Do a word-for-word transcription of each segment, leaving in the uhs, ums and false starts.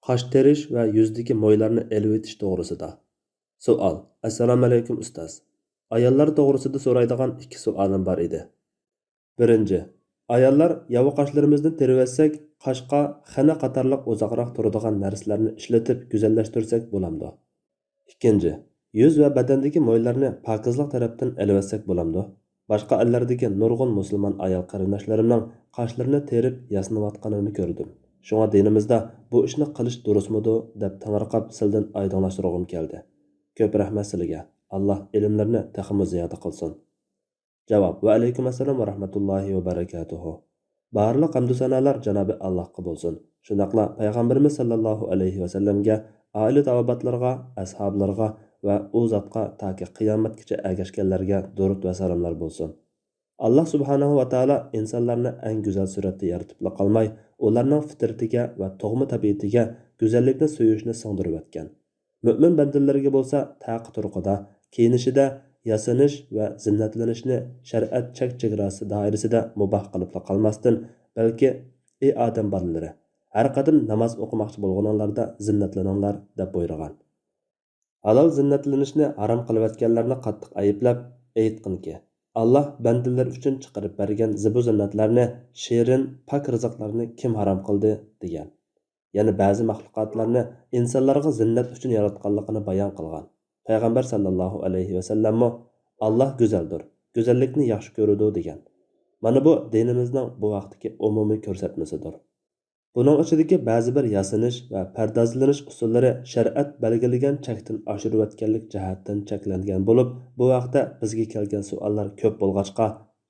قاش تېرىش ۋە يۈزدىكى مويلارنى ئېلىۋېتىش توغرىسىدا. سوئال. ئەسسالامۇئەلەيكۇم ئۇستاز. ئاياللار توغرىسىدا سورايدىغان ئىككى سوئالىم بار ئىدى. بىرىنچى، ئاياللار ياۋا قاشلىرىمىزنى تېرىۋەتسەك، قاشقا خېنا قاتارلىق ئۇزاقراق تۇرىدىغان نەرسىلەرنى ئىشلىتىپ گۈزەللەشتۈرسەك بولامدۇ؟ ئىككىنچى، يۈز ۋە بەدەندىكى مويلارنى پاكىزلىق تەرەپتىن ئېلىۋەتسەك بولامدۇ؟ باشقا ئەللەردىكى نۇرغۇن مۇسۇلمان ئايال قېرىنداشلىرىمنىڭ قاشلىرىنى تېرىپ ياسىنىۋاتقىنىنى كۆردۈم. شۇڭا دىنىمىزدا بۇ ئىشنى قىلىش دۇرۇسمىدۇ دەپ تېڭىرقاپ سىلىدىن ئايدىڭلاشتۇرغۇم كەلدى. كۆپ رەھمەت سىلىگە. ئاللا ئىلىملىرىنى تېخىمۇ زىيادە قىلسۇن. جاۋاب. ۋەئەلەيكۇم ئەسسالام ۋە رەھمەتۇللاھى ۋە بەرەكاتۇھۇ. بارلىق ھەمدۇ سانالار جانابى ئاللاھقا بولسۇن. شۇنداقلا پەيغەمبىرىمىز ساللاللاھۇ ئەلەيھى ۋەسەللەمگە، ئائىلە تاۋابىئاتلىرىغا، ئەسھابلىرىغا ۋە ئۇ زاتقا تاكى قىيامەتكىچە ئەگەشكەنلەرگە دۇرۇت ۋە سالاملار بولسۇن. ئاللا سۇبھانەھۇ ۋە تائالا ئىنسانلارنى ئەڭ گۈزەل سۈرەتتە يارىتىپلا قالماي، ئۇلارنىڭ فىترىتىگە ۋە تۇغما تەبىئىتىگە گۈزەللىكنى سۆيۈشنى سىڭدۈرۈۋەتكەن. مۆمىن بەندىلىرىگە بولسا تاقى-تۇرقىدا، كىيىنىشىدە ياسىنىش ۋە زىننەتلىنىشنى شەرىئەت چەك-چېگراسى دائىرىسىدە مۇباھ قىلىپلا قالماستىن، بەلكى، ئى ئادەم بالىلىرى، ھەر قېتىم ناماز ئوقۇماقچى بولغىنىڭلاردا زىننەتلىنىڭلار، دەپ بۇيرۇغان. ھالال زىننەتلىنىشنى ھارام قىلىۋەتكەنلەرنى قاتتىق ئەيىبلەپ، ئېيتقىنكى، ئاللا بەندىلىرى ئۈچۈن چىقىرىپ بەرگەن زىبۇ زىننەتلەرنى، شېرىن، پاك رىزىقلارنى كىم ھارام قىلدى؟ دېگەن. يەنە بەزى مەخلۇقاتلارنى ئىنسانلارغا زىننەت ئۈچۈن ياراتقانلىقىنى بايان قىلغان. پەيغەمبەر ساللاللاھۇ ئەلەيھى ۋەسەللەممۇ، «ئاللا گۈزەلدۇر، گۈزەللىكنى ياخشى كۆرىدۇ» دېگەن. مانا بۇ دىنىمىزنىڭ بۇ ھەقتىكى ئومۇمىي كۆرسەتمىسىدۇر. بۇنىڭ ئىچىدىكى بەزى بىر ياسىنىش ۋە پەردازلىنىش ئۇسۇللىرى شەرىئەت بەلگىلىگەن چەكتىن ئاشۇرۇۋەتكەنلىك جەھەتتىن چەكلەنگەن بولۇپ، بۇ ھەقتە بىزگە كەلگەن سوئاللار كۆپ بولغاچقا،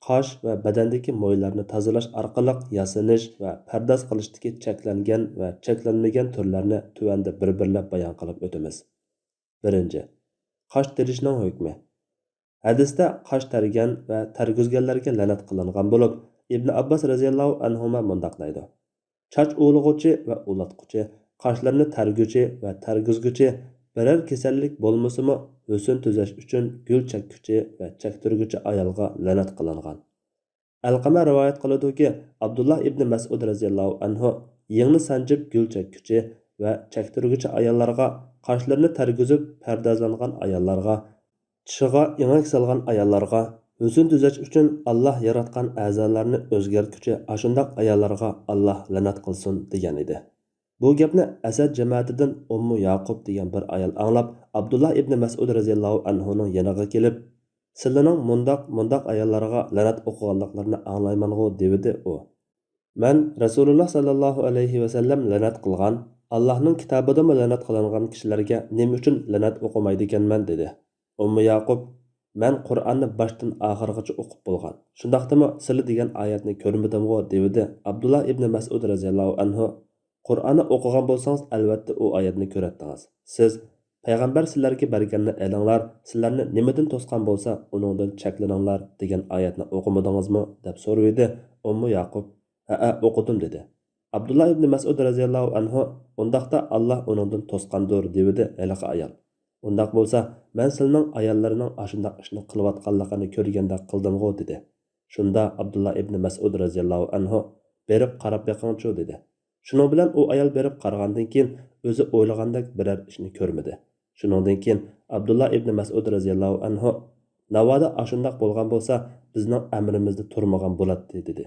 قاش ۋە بەدەندىكى مويلارنى تازىلاش ئارقىلىق ياسىنىش ۋە پەرداز قىلىشتىكى چەكلەنگەن ۋە چەكلەنمىگەن تۈرلەرنى تۆۋەندە بىر-بىرلەپ بايان قىلىپ ئۆتىمىز. بىرىنچى، قاش تېرىشنىڭ ھۆكمى. ھەدىستە قاش تەرگەن ۋە تەرگۈزگەنلەرگە لەنەت قىلىنغان بولۇپ، ئىبنى ئابباس رەزىياللاھۇ ئەنھۇما مۇنداق دەيدۇ: چاچ ئۇۋىلىغۇچى ۋە ئۇۋىلاتقۇچى، قاشلىرىنى تەرگۈچى ۋە تەرگۈزگۈچى، بىرەر كېسەللىك بولمىسىمۇ، ھۆسن تۈزەش ئۈچۈن گۈل چەككۈچى ۋە چەكتۈرگۈچى ئايالغا لەنەت قىلىنغان. ئەلقەمە رىۋايەت قىلىدۇكى، ئابدۇللا ئىبنى مەسئۇد رەزىياللاھۇ ئەنھۇ يىڭنە سانجىپ گۈل چەككۈچى ۋە چەكتۈرگۈچى ئاياللارغا، قاشلىرىنى تەرگۈزۈپ پەردازلانغان ئاياللارغا، چىشىغا ئېڭەك سالغان ئاياللارغا، ھۆسن تۈزەش ئۈچۈن ئاللا ياراتقان ئەزالارنى ئۆزگەرتكۈچى ئاشۇنداق ئاياللارغا ئاللا لەنەت قىلسۇن، دېگەن ئىدى. بۇ گەپنى ئەسەد جەمەتىدىن ئۇممۇ ياقۇب دېگەن بىر ئايال ئاڭلاپ، ئابدۇللا ئىبنى مەسئۇد رەزىياللاھۇ ئەنھۇنىڭ يېنىغا كېلىپ، سىلىنىڭ مۇنداق، مۇنداق ئاياللارغا لەنەت ئوقۇغانلىقلىرىنى ئاڭلايمانغۇ، دېۋىدى ئۇ. مەن رەسۇلۇللا ساللاللاھۇ ئەلەيھى ۋەسەللەم لەنەت قىلغان، ئاللاھنىڭ كىتابىدىمۇ لەنەت قىلىنغان كىشىلەرگە نېمە ئۈچۈن لەنەت ئوقۇمايدىكەنمەن؟ دېدى. ئۇممۇ ياقۇپ، مەن قۇرئاننى باشتىن ئاخىرغىچە ئوقۇپ بولغان، شۇنداقتىمۇ سىلى دېگەن ئايەتنى كۆرمىدىمغۇ؟ دېۋىدى. ئابدۇللا ئىبنى مەسئۇد رەزىياللاھۇ ئەنھۇ، قۇرئاننى ئوقۇغان بولسىڭىز، ئەلۋەتتە ئۇ ئايەتنى كۆرەتتىڭىز. سىز، پەيغەمبەر سىلەرگە بەرگەننى ئېلىڭلار، سىلەرنى نېمىدىن توسقان بولسا، ئۇنىڭدىن چەكلىنىڭلار، دېگەن ئايەتنى ئوقۇمىدىڭىزمۇ؟ دەپ سورىۋىدى. ئۇممۇ ياقۇپ، ھەئە، ئوقۇدۇم، دېدى. ئابدۇللا ئىبنى مەسئۇد رەزىياللاھۇ ئەنھۇ، ئۇنداقتا ئاللا ئۇنىڭدىن توسقاندۇر، دېۋىدى ھېلىقى ئايال. ئۇنداق بولسا، مەن سىلىنىڭ ئاياللىرىنىڭ ئاشۇنداق ئىشنى قىلىۋاتقانلىقىنى كۆرگەندەك قىلدىمغۇ، دېدى. شۇندا ئابدۇللا ئىبنى مەسئۇد رەزىياللاھۇ ئەنھۇ، بېرىپ قاراپ بېقىڭچۇ، دېدى. شۇنىڭ بىلەن ئۇ ئايال بېرىپ قارىغاندىن كېيىن، ئۆزى ئويلىغاندەك بىرەر ئىشنى كۆرمىدى. شۇنىڭدىن كېيىن ئابدۇللا ئىبنى مەسئۇد رەزىياللاھۇ ئەنھۇ، ناۋادا ئاشۇنداق بولغان بولسا، بىزنىڭ ئەمرىمىزدە تۇرمىغان بولاتتى، دېدى.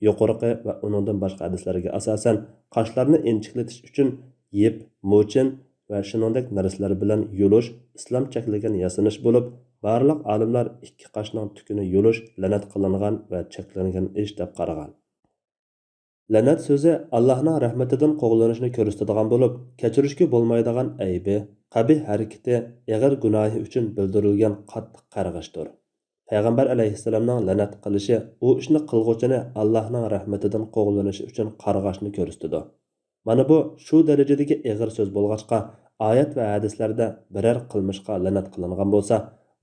يۇقىرىقى ۋە ئۇنىڭدىن باشقا ھەدىسلەرگە ئاساسەن، قاشلارنى ئىنچىكلىتىش ئۈچۈن يىپ، موچىن ۋە شۇنىڭدەك نەرسىلەر بىلەن يۇلۇش ئىسلام چەكلىگەن ياسىنىش بولۇپ، بارلىق ئالىملار ئىككى قاشنىڭ تۈكىنى يۇلۇش لەنەت قىلىنغان ۋە چەكلەنگەن ئىش دەپ قارىغان. لەنەت سۆزى ئاللاھنىڭ رەھمىتىدىن قوغلىنىشنى كۆرسىتىدىغان بولۇپ، كەچۈرۈشكە بولمايدىغان ئەيىبى، قەبىھ ھەرىكىتى، ئېغىر گۇناھى ئۈچۈن بىلدۈرۈلگەن قاتتىق قارغىشتۇر. پەيغەمبەر ئەلەيھىسسالامنىڭ لەنەت قىلىشى ئۇ ئىشنى قىلغۇچىنى ئاللاھنىڭ رەھمىتىدىن قوغلىنىشى ئۈچۈن قارغاشنى كۆرسىتىدۇ. مانا بۇ شۇ دەرىجىدىكى ئېغىر سۆز بولغاچقا، ئايەت ۋە ھەدىسلەردە بىرەر قىلمىشقا لەنەت قىلىنغان بولسا،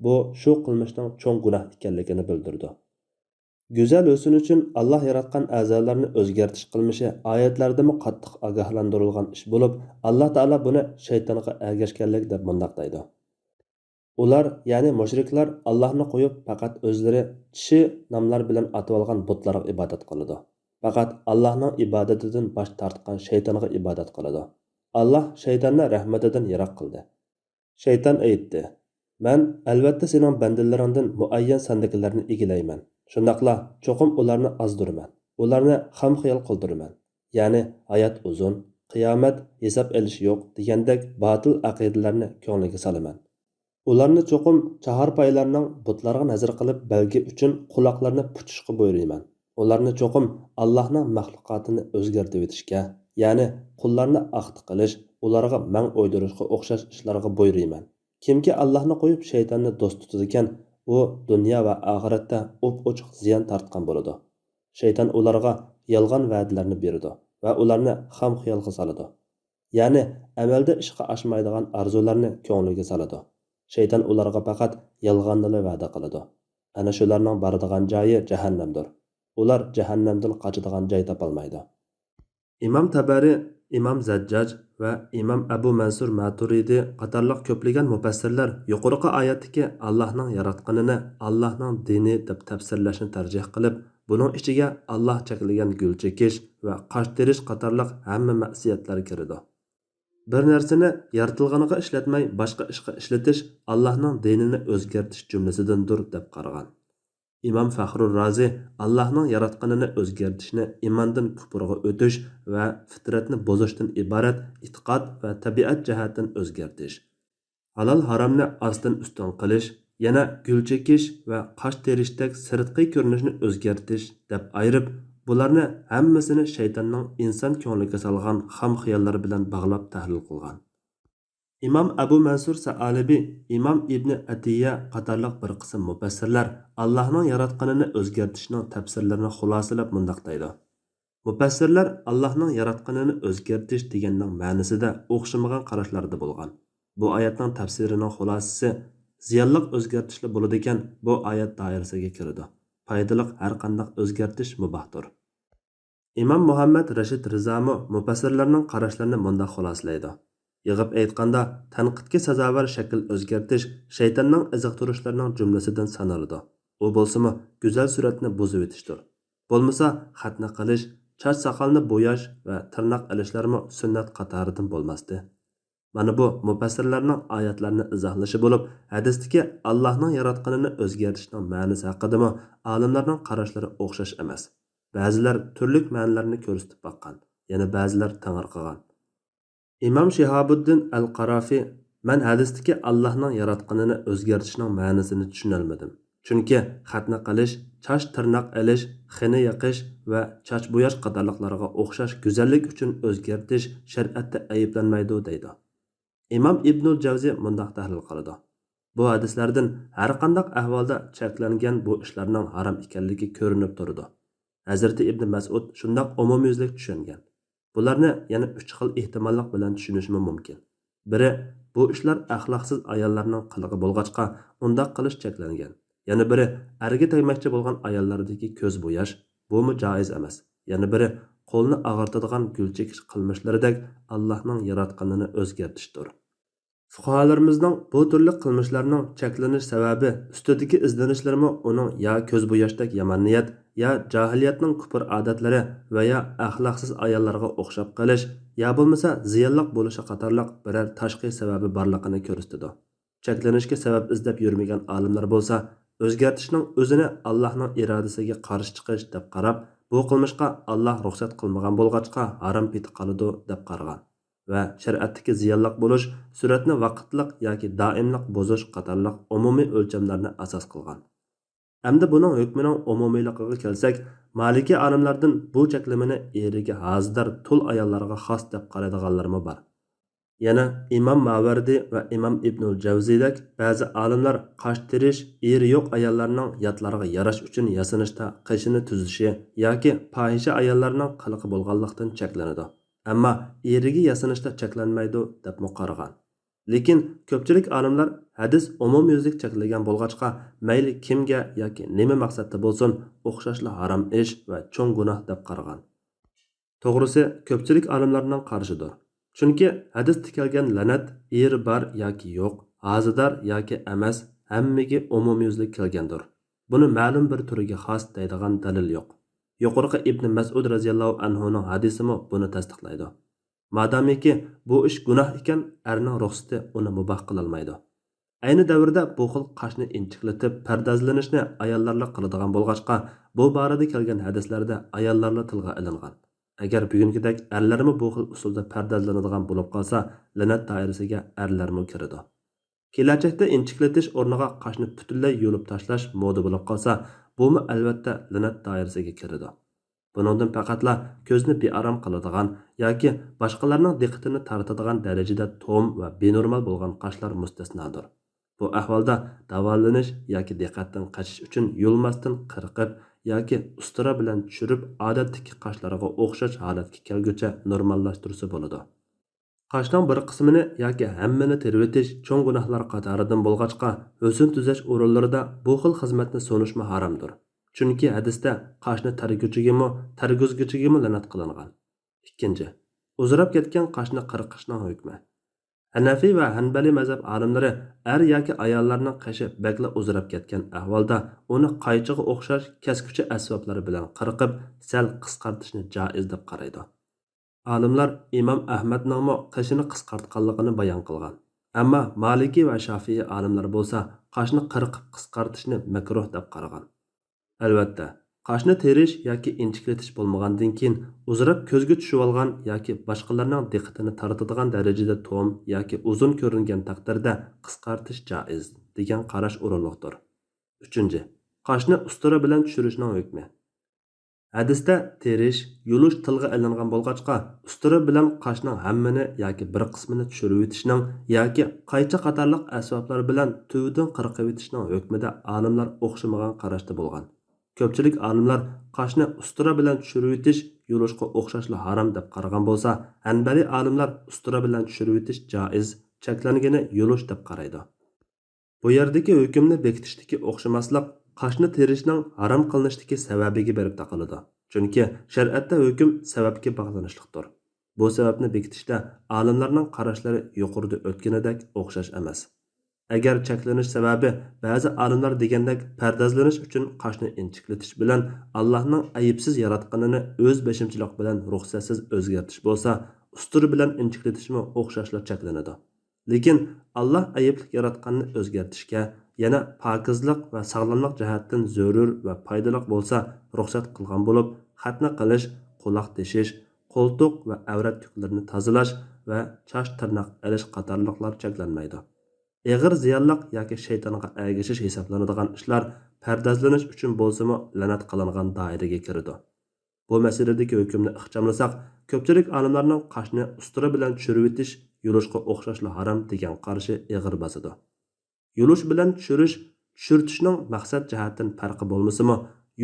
بۇ شۇ قىلمىشنىڭ چوڭ گۇناھ ئىكەنلىكىنى بىلدۈرىدۇ. گۈزەل ھۆسن ئۈچۈن ئاللا ياراتقان ئەزالارنى ئۆزگەرتىش قىلمىشى ئايەتلەردىمۇ قاتتىق ئاگاھلاندۇرۇلغان ئىش بولۇپ، ئاللا تائالا بۇنى شەيتانغا ئەگەشكەنلىك دەپ مۇنداق دەيدۇ. ئۇلار، يەنى مۇشرىكلار، ئاللاھنى قويۇپ، پەقەت ئۆزلىرى چىشى ناملار بىلەن ئاتىۋالغان بۇتلارغا ئىبادەت قىلىدۇ. پەقەت ئاللاھنىڭ ئىبادىتىدىن باش تارتقان شەيتانغا ئىبادەت قىلىدۇ. ئاللاھ شەيتاننى رەھمىتىدىن يىراق قىلدى. شەيتان ئېيتتى: مەن، ئەلۋەتتە، سېنىڭ بەندىلىرىڭدىن مۇئەييەن ساندىكىلەرنى ئىگىلەيمەن. شۇنداقلا چوقۇم ئۇلارنى ئازدۇرىمەن، ئۇلارنى خام خىيال قىلدۇرىمەن. يەنى ھايات ئۇزۇن، قىيامەت، ھېساب ئېلىش يوق دېگەندەك باتىل ئەقىدىلەرنى كۆڭلىگە سالىمەن. ئۇلارنى چوقۇم چاھارپايلارنىڭ بۇتلارغا نەزەر قىلىپ بەلگە ئۈچۈن قۇلاقلىرىنى پۇچۇشقا بۇيرۇيمەن. ئۇلارنى چوقۇم ئاللاھنىڭ مەخلۇقاتىنى ئۆزگەرتىۋېتىشكە، يەنى قۇللارنى ئاختا قىلىش، ئۇلارغا مەڭ ئويدۇرۇشقا ئوخشاش ئىشلارغا بۇيرۇيمەن. كىمكى ئاللاھنى قويۇپ شەيتاننى دوست تۇتىدىكەن، ئۇ دۇنيا ۋە ئاخىرەتتە ئوپئوچۇق زىيان تارتقان بولىدۇ. شەيتان ئۇلارغا يالغان ۋەدىلەرنى بېرىدۇ ۋە ئۇلارنى خام خىيالغا سالىدۇ. يەنى ئەمەلدە ئىشقا ئاشمايدىغان ئارزۇلارنى كۆڭلىگە سالىدۇ. شەيتان ئۇلارغا پەقەت يالغاننىلا ۋەدە قىلىدۇ. ئەنە شۇلارنىڭ بارىدىغان جايى جەھەننەمدۇر. ئۇلار جەھەننەمدىن قاچىدىغان جاي تاپالمايدۇ. ئىمام تەبەرى، ئىمام زەججاج ۋە ئىمام ئەبۇ مەنسۇر ماتۇرىدى قاتارلىق كۆپلىگەن مۇپەسسىرلەر يۇقىرىقى ئايەتتىكى ئاللاھنىڭ ياراتقىنىنى ئاللاھنىڭ دىنى دەپ تەپسىرلەشنى تەرجىھ قىلىپ، بۇنىڭ ئىچىگە ئاللاھ چەكلىگەن گۈل چېكىش ۋە قاش تېرىش قاتارلىق ھەممە مەسىيەتلەر كىرىدۇ. بىر نەرسىنى يارىتىلغىنىغا ئىشلەتمەي باشقا ئىشقا ئىشلىتىش ئاللاھنىڭ دىنىنى ئۆزگەرتىش جۈملىسىدىندۇر دەپ قارىغان. ئىمام فەخرۇر رازى ئاللاھنىڭ ياراتقىنىنى ئۆزگەرتىشنى ئىماندىن كۇپۇرغا ئۆتۈش ۋە فىترەتنى بۇزۇشتىن ئىبارەت ئېتىقاد ۋە تەبىئەت جەھەتتىن ئۆزگەرتىش، ھالال ھارامنى ئاستىن ئۈستۈن قىلىش، يەنە گۈل چېكىش ۋە قاش تېرىشتەك سىرتقى كۆرۈنۈشنى ئۆزگەرتىش دەپ ئايرىپ، بۇلارنى ھەممىسىنى شەيتاننىڭ ئىنسان كۆڭلىگە سالغان خام خىياللىرى بىلەن باغلاپ تەھلىل قىلغان. ئىمام ئەبۇ مەنسۇر سەئالىبى ئىمام ئىبنى ئەتىيە قاتارلىق بىر قىسىم مۇپەسسىرلەر ئاللاھنىڭ ياراتقىنىنى ئۆزگەرتىشنىڭ تەپسىرلىرىنى خۇلاسىلەپ مۇنداق دەيدۇ: مۇپەسسىرلەر ئاللاھنىڭ ياراتقىنىنى ئۆزگەرتىش دېگەننىڭ مەنىسىدە ئوخشىمىغان قاراشلاردا بولغان. بۇ ئايەتنىڭ تەپسىرىنىڭ خۇلاسىسى، زىيانلىق ئۆزگەرتىشلا بولىدىكەن، بۇ ئايەت دائىرىسىگە كىرىدۇ. پايدىلىق ھەر قانداق ئۆزگەرتىش مۇباھتۇر. ئىمام مۇھەممەد رەشىد رىزامۇ مۇپەسسىرلەرنىڭ قاراشلىرىنى مۇنداق خۇلاسىلەيدۇ: يىغىپ ئېيتقاندا، تەنقىدكە سازاۋەر شەكىل ئۆزگەرتىش شەيتاننىڭ ئېزىقتۇرۇشلىرىنىڭ جۈملىسىدىن سانىلىدۇ. ئۇ بولسىمۇ گۈزەل سۈرەتنى بۇزۇۋېتىشتۇر. بولمىسا خەتنە قىلىش، چاچ-ساقالنى بوياش ۋە تىرناق ئېلىشلارمۇ سۈننەت قاتارىدىن بولماستى. مانا بۇ مۇپەسسىرلەرنىڭ ئايەتلەرنى ئىزاھلىشى بولۇپ، ھەدىستىكى ئاللاھنىڭ ياراتقىنىنى ئۆزگەرتىشنىڭ مەنىسى ھەققىدىمۇ ئالىملارنىڭ قاراشلىرى ئوخشاش ئەمەس. بەزىلەر تۈرلۈك مەنىلەرنى كۆرسىتىپ باققان، يەنە بەزىلەر تېڭىرقىغان. ئىمام شىھابۇددىن ئەل قارافى، مەن ھەدىستىكى ئاللاھنىڭ ياراتقىنىنى ئۆزگەرتىشنىڭ مەنىسىنى چۈشىنەلمىدىم. چۈنكى خەتنە قىلىش، چاچ تىرناق ئېلىش، خېنە يېقىش ۋە چاچ بوياش قاتارلىقلارغا ئوخشاش گۈزەللىك ئۈچۈن ئۆزگەرتىش شەرىئەتتە ئەيىبلەنمەيدۇ دەيدۇ. ئىمام ئىبنۇل جەۋزى مۇنداق تەھلىل قىلىدۇ: بۇ ھەدىسلەردىن ھەرقانداق ئەھۋالدا چەكلەنگەن بۇ ئىشلارنىڭ ھارام ئىكەنلىكى كۆرۈنۈپ تۇرىدۇ. ھەزرىتى ئىبنى مەسئۇد شۇنداق ئومۇميۈزلۈك چۈشەنگەن. بۇلارنى يەنە ئۈچ خىل ئېھتىماللىق بىلەن چۈشىنىشمۇ مۇمكىن. بىرى، بۇ ئىشلار ئەخلاقسىز ئاياللارنىڭ قىلىقى بولغاچقا، ئۇنداق قىلىش چەكلەنگەن. يەنە بىرى، ئەرگە تەگمەكچى بولغان ئاياللاردىكى كۆز بوياش، بۇمۇ جائىز ئەمەس. يەنە بىرى، قولنى ئاغرىتىدىغان گۈل چېكىش قىلمىشلىرىدەك ئاللاھنىڭ ياراتقىنىنى ئۆزگەرتىشتۇر. فۇقاھالىرىمىزنىڭ بۇ تۈرلۈك قىلمىشلارنىڭ چەكلىنىش سەۋەبى ئۈستىدىكى ئىزدىنىشلىرىمۇ ئۇنىڭ يا كۆز بوياشتەك يامان نىيەت، يا جاھىلىيەتنىڭ كۇپۇر ئادەتلىرى ۋە يا ئەخلاقسىز ئاياللارغا ئوخشاپ قېلىش، يا بولمىسا زىيانلىق بولۇشى قاتارلىق بىرەر تاشقى سەۋەبى بارلىقىنى كۆرسىتىدۇ. چەكلىنىشكە سەۋەب ئىزدەپ يۈرمىگەن ئالىملار بولسا، ئۆزگەرتىشنىڭ ئۆزىنى ئاللاھنىڭ ئىرادىسىگە قارشى چىقىش دەپ قاراپ، بۇ قىلمىشقا ئاللاھ رۇخسەت قىلمىغان بولغاچقا ھارام پېتى قالىدۇ دەپ قارىغان. ۋە شەرىئەتتىكى زىيانلىق بولۇش، سۈرەتنى ۋاقىتلىق ياكى دائىملىق بۇزۇش قاتارلىق ئومۇمىي ئۆلچەملەرنى ئاساس قىلغان. ئەمدى بۇنىڭ ھۆكمىنىڭ ئومۇمىيلىقىغا كەلسەك، مالىكىي ئالىملاردىن بۇ چەكلىمىنى ئېرىگە ھازىدار تۇل ئاياللارغا خاس دەپ قارايدىغانلارمۇ بار. يەنە ئىمام ماۋەردى ۋە ئىمام ئىبنۇل جەۋزىدەك بەزى ئالىملار قاش تېرىش، ئېرى يوق ئاياللارنىڭ ياتلارغا ياراش ئۈچۈن ياسىنىشتا قېشىنى تۈزۈشى ياكى پاھىشە ئاياللارنىڭ قىلىقى بولغانلىقتىن چەكلىنىدۇ. ئەمما ئېرىگە ياسىنىشتا چەكلەنمەيدۇ دەپمۇ قارىغان. لېكىن كۆپچىلىك ئالىملار ھەدىس ئومۇميۈزلۈك چەكلىگەن بولغاچقا، مەيلى كىمگە ياكى نېمە مەقسەتتە بولسۇن، ئوخشاشلا ھارام ئىش ۋە چوڭ گۇناھ دەپ قارىغان. توغرىسى، كۆپچىلىك ئالىملارنىڭ قارىشىدۇر. چۈنكى ھەدىستە كەلگەن لەنەت ئېرى بار ياكى يوق، ھازىدار ياكى ئەمەس، ھەممىگە ئومۇميۈزلۈك كەلگەندۇر. بۇنى مەلۇم بىر تۈرگە خاس دەيدىغان دەلىل يوق. يۇقىرىقى ئىبنى مەسئۇد رەزىياللاھۇ ئەنھۇنىڭ ھەدىسىمۇ بۇنى تەستىقلايدۇ. مادامىكى بۇ ئىش گۇناھ ئىكەن، ئەرنىڭ رۇخسىتى ئۇنى مۇباھ قىلالمايدۇ. ئەينى دەۋردە بۇ خىل قاشنى ئىنچىكلىتىپ پەردازلىنىشنى ئاياللارلا قىلىدىغان بولغاچقا، بۇ بارىدا كەلگەن ھەدىسلەردە ئاياللارلا تىلغا ئېلىنغان. ئەگەر بۈگۈنكىدەك ئەرلەرمۇ بۇ خىل ئۇسۇلدا پەردازلىنىدىغان بولۇپ قالسا، لەنەت دائىرىسىگە ئەرلەرمۇ كىرىدۇ. كېلەچەكتە ئىنچىكلىتىش ئورنىغا قاشنى پۈتۈنلەي يۇلۇپ تاشلاش مودا بولۇپ قالسا، بۇمۇ ئەلۋەتتە لەنەت دائىرىسىگە كىرىدۇ. بۇنىڭدىن پەقەتلا كۆزنى بىئارام قىلىدىغان ياكى باشقىلارنىڭ دىققىتىنى تارتىدىغان دەرىجىدە توم ۋە بىنورمال بولغان قاشلار مۇستەسنادۇر. بۇ ئەھۋالدا داۋالىنىش ياكى دىققەتتىن قېچىش ئۈچۈن يۇلماستىن قىرقىپ ياكى ئۇستىرا بىلەن چۈشۈرۈپ، ئادەتتىكى قاشلارغا ئوخشاش ھالەتكە كەلگۈچە نورماللاشتۇرسا بولىدۇ. قاشنىڭ بىر قىسمىنى ياكى ھەممىنى تېرىۋېتىش چوڭ گۇناھلار قاتارىدىن بولغاچقا، ھۆسن تۈزەش ئورۇنلىرىدا بۇ خىل خىزمەتنى سۇنۇشمۇ ھارامدۇر. چۈنكى ھەدىستە قاشنى تەرگۈچىگىمۇ، تەرگۈزگۈچىگىمۇ لەنەت قىلىنغان. ئىككىنچى، ئۇزىراپ كەتكەن قاشنى قىرقىشنىڭ ھۆكمى. ھەنەفىي ۋە ھەنبەلىي مەزھەپ ئالىملىرى ئەر ياكى ئاياللارنىڭ قېشى بەكلا ئۇزىراپ كەتكەن ئەھۋالدا ئۇنى قايچىغا ئوخشاش كەسكۈچى ئەسۋابلىرى بىلەن قىرقىپ، سەل قىسقارتىشنى جائىز دەپ قارايدۇ. ئالىملار ئىمام ئەھمەدنىڭمۇ قېشىنى قىسقارتقانلىقىنى بايان قىلغان. ئەمما مالىكىي ۋە شافىئىي ئالىملار بولسا قاشنى قىرقىپ قىسقارتىشنى مەكرۇھ دەپ قارىغان. ئەلۋەتتە، قاشنى تېرىش ياكى ئىنچىكلىتىش بولمىغاندىن كېيىن ئۇزىراپ كۆزگە چۈشۈۋالغان ياكى باشقىلارنىڭ دىققىتىنى تارتىدىغان دەرىجىدە توم ياكى ئۇزۇن كۆرۈنگەن تەقدىردە قىسقارتىش جائىز، دېگەن قاراش ئورۇنلۇقتۇر. ئۈچىنچى، قاشنى ئۇستىرا بىلەن چۈشۈرۈشنىڭ ھۆكمى. ھەدىستە تېرىش، يۇلۇش تىلغا ئېلىنغان بولغاچقا، ئۇستىرا بىلەن قاشنىڭ ھەممىنى ياكى بىر قىسمىنى چۈشۈرۈۋېتىشنىڭ ياكى قايچا قاتارلىق ئەسۋابلار بىلەن تۈۋىدىن قىرقىۋېتىشنىڭ ھۆكمىدە ئالىملار ئوخشىمىغان قاراشتا بولغان. كۆپچىلىك ئالىملار قاشنى ئۇستىرا بىلەن چۈشۈرۈۋېتىش يۇلۇشقا ئوخشاشلا ھارام دەپ قارىغان بولسا، ھەنبەلىي ئالىملار ئۇستىرا بىلەن چۈشۈرۈۋېتىش جائىز، چەكلەنگىنى يۇلۇش دەپ قارايدۇ. بۇ يەردىكى ھۆكۈمنى بېكىتىشتىكى ئوخشىماسلىق قاشنى تېرىشنىڭ ھارام قىلىنىشتىكى سەۋەبىگە بېرىپ تاقىلىدۇ. چۈنكى شەرىئەتتە ھۆكۈم سەۋەبكە باغلىنىشلىقتۇر. بۇ سەۋەبنى بېكىتىشتە ئالىملارنىڭ قاراشلىرى يۇقىرىدا ئۆتكىنىدەك ئوخشاش ئەمەس. ئەگەر چەكلىنىش سەۋەبى بەزى ئالىملار دېگەندەك پەردازلىنىش ئۈچۈن قاشنى ئىنچىكلىتىش بىلەن ئاللاھنىڭ ئەيىبسىز ياراتقىنىنى ئۆز بېشىمچىلىق بىلەن رۇخسەتسىز ئۆزگەرتىش بولسا، ئۇستىرا بىلەن ئىنچىكلىتىشمۇ ئوخشاشلا چەكلىنىدۇ. لېكىن ئاللاھ ئەيىبلىك ياراتقاننى ئۆزگەرتىشكە، يەنە پاكىزلىق ۋە ساغلاملىق جەھەتتىن زۆرۈر ۋە پايدىلىق بولسا، رۇخسەت قىلغان بولۇپ، خەتنە قىلىش، قۇلاق تېشىش، قولتۇق ۋە ئەۋرەت تۈكلىرىنى تازىلاش ۋە چاچ تىرناق ئېلىش قاتارلىقلار چەكلەنمەيدۇ. ئېغىر زىيانلىق ياكى شەيتانغا ئەگىشىش ھېسابلىنىدىغان ئىشلار پەردازلىنىش ئۈچۈن بولسىمۇ لەنەت قىلىنغان دائىرىگە كىرىدۇ. بۇ مەسىلىدىكى ھۆكۈمنى ئىخچاملىساق، كۆپچىلىك ئالىملارنىڭ قاشنى ئۇستىرا بىلەن چۈشۈرۈۋېتىش يۇلۇشقا ئوخشاشلا ھارام دېگەن قارىشى ئېغىر باسىدۇ. يۇلۇش بىلەن چۈشۈرۈش، چۈشۈرتۈشنىڭ مەقسەت جەھەتتىن پەرقى بولمىسىمۇ،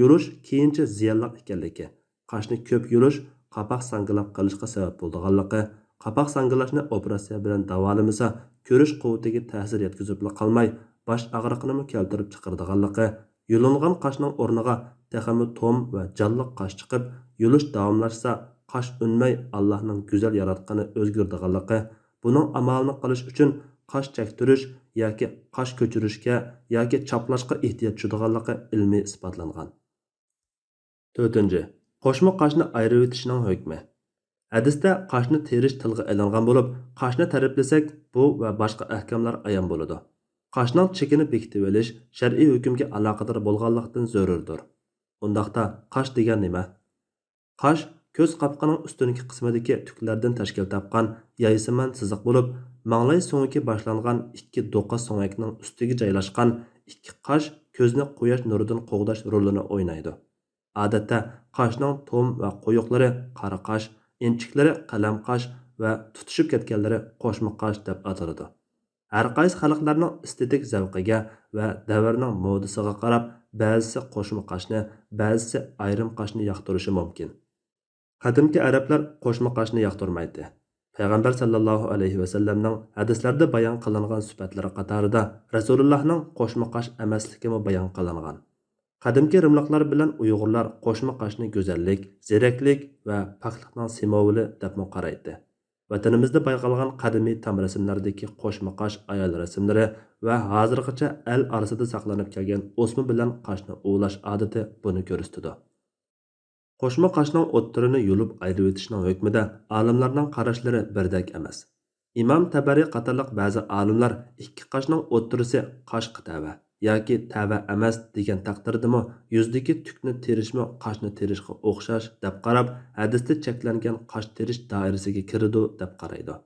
يۇلۇش كېيىنچە زىيانلىق ئىكەنلىكى، قاشنى كۆپ يۇلۇش قاپاق ساڭگىلاپ قېلىشقا سەۋەب بولىدىغانلىقى، قاپاق ساڭگىلاشنى ئوپېراتسىيە بىلەن داۋالىمىسا، كۆرۈش قۇۋۋىتىگە تەسىر يەتكۈزۈپلا قالماي، باش ئاغرىقىنىمۇ كەلتۈرۈپ چىقىرىدىغانلىقى، يۇلۇنغان قاشنىڭ ئورنىغا تېخىمۇ توم ۋە جانلىق قاش چىقىپ، يۇلۇش داۋاملاشسا، قاش ئۈنمەي ئاللاھنىڭ گۈزەل ياراتقىنى ئۆزگىرىدىغانلىقى، بۇنىڭ ئامالىنى قىلىش ئۈچۈن قاش چەكتۈرۈش ياكى قاش كۆچۈرۈشكە ياكى چاپلاشقا ئېھتىياج چۈشىدىغانلىقى ئىلمىي ئىسپاتلانغان. تۆتىنچى، قوشما قاشنى ئايرىۋېتىشنىڭ ھۆكمى. ھەدىستە قاشنى تېرىش تىلغا ئېلىنغان بولۇپ، قاشنى تەرىپلىسەك، بۇ ۋە باشقا ئەھكاملار ئايان بولىدۇ. قاشنىڭ چېكىنى بېكىتىۋېلىش شەرئىي ھۆكۈمگە ئالاقىدار بولغانلىقتىن زۆرۈردۇر. ئۇنداقتا، قاش دېگەن نېمە؟ قاش كۆز قاپىقىنىڭ ئۈستۈنكى قىسمىدىكى تۈكلەردىن تەشكىل تاپقان يايسىمان سىزىق بولۇپ، ماڭلاي سۆڭىكى باشلانغان ئىككى دوقا سۆڭەكنىڭ ئۈستىگە جايلاشقان ئىككى قاش كۆزنى قۇياش نۇرىدىن قوغداش رولىنى ئوينايدۇ. ئادەتتە قاشنىڭ توم ۋە قويۇقلىرى قارا قاش، ئىنچىكلىرى قەلەم قاش ۋە تۇتىشىپ كەتكەنلىرى قوشما قاش دەپ ئاتىلىدۇ. ھەر قايسى خەلقلەرنىڭ ئېستېتىك زەۋقىگە ۋە دەۋرنىڭ مودىسىغا قاراپ، بەزىسى قوشما قاشنى، بەزىسى ئايرىم قاشنى ياقتۇرۇشى مۇمكىن. قەدىمكى ئەرەبلەر قوشما قاشنى ياقتۇرمايتتى. پەيغەمبەر ساللاللاھۇ ئەلەيھى ۋەسەللەمنىڭ ھەدىسلەردە بايان قىلىنغان سۈپەتلىرى قاتارىدا رەسۇلۇللاھنىڭ قوشما قاش ئەمەسلىكىمۇ بايان قىلىنغان. قەدىمكى رىملىقلار بىلەن ئۇيغۇرلار قوشما قاشنى گۈزەللىك، زېرەكلىك ۋە پاكلىقنىڭ سىمۋولى دەپمۇ قارايتتى. ۋەتىنىمىزدە بايقالغان قەدىمىي تام رەسىملەردىكى قوشما قاش ئايال رەسىملىرى ۋە ھازىرغىچە ئەل ئارىسىدا ساقلىنىپ كەلگەن ئوسما بىلەن قاشنى ئۇۋىلاش ئادىتى بۇنى كۆرسىتىدۇ. قوشما قاشنىڭ ئوتتۇرىنى يۇلۇپ ئايرىۋېتىشنىڭ ھۆكمىدە ئالىملارنىڭ قاراشلىرى بىردەك ئەمەس. ئىمام تەبەرى قاتارلىق بەزى ئالىملار ئىككى قاشنىڭ ئوتتۇرىسى قاشقا تەۋە ياكى تەۋە ئەمەس دېگەن تەقدىردىمۇ يۈزدىكى تۈكنى تېرىشمۇ قاشنى تېرىشقا ئوخشاش دەپ قاراپ، ھەدىستە چەكلەنگەن قاش تېرىش دائىرىسىگە كىرىدۇ دەپ قارايدۇ.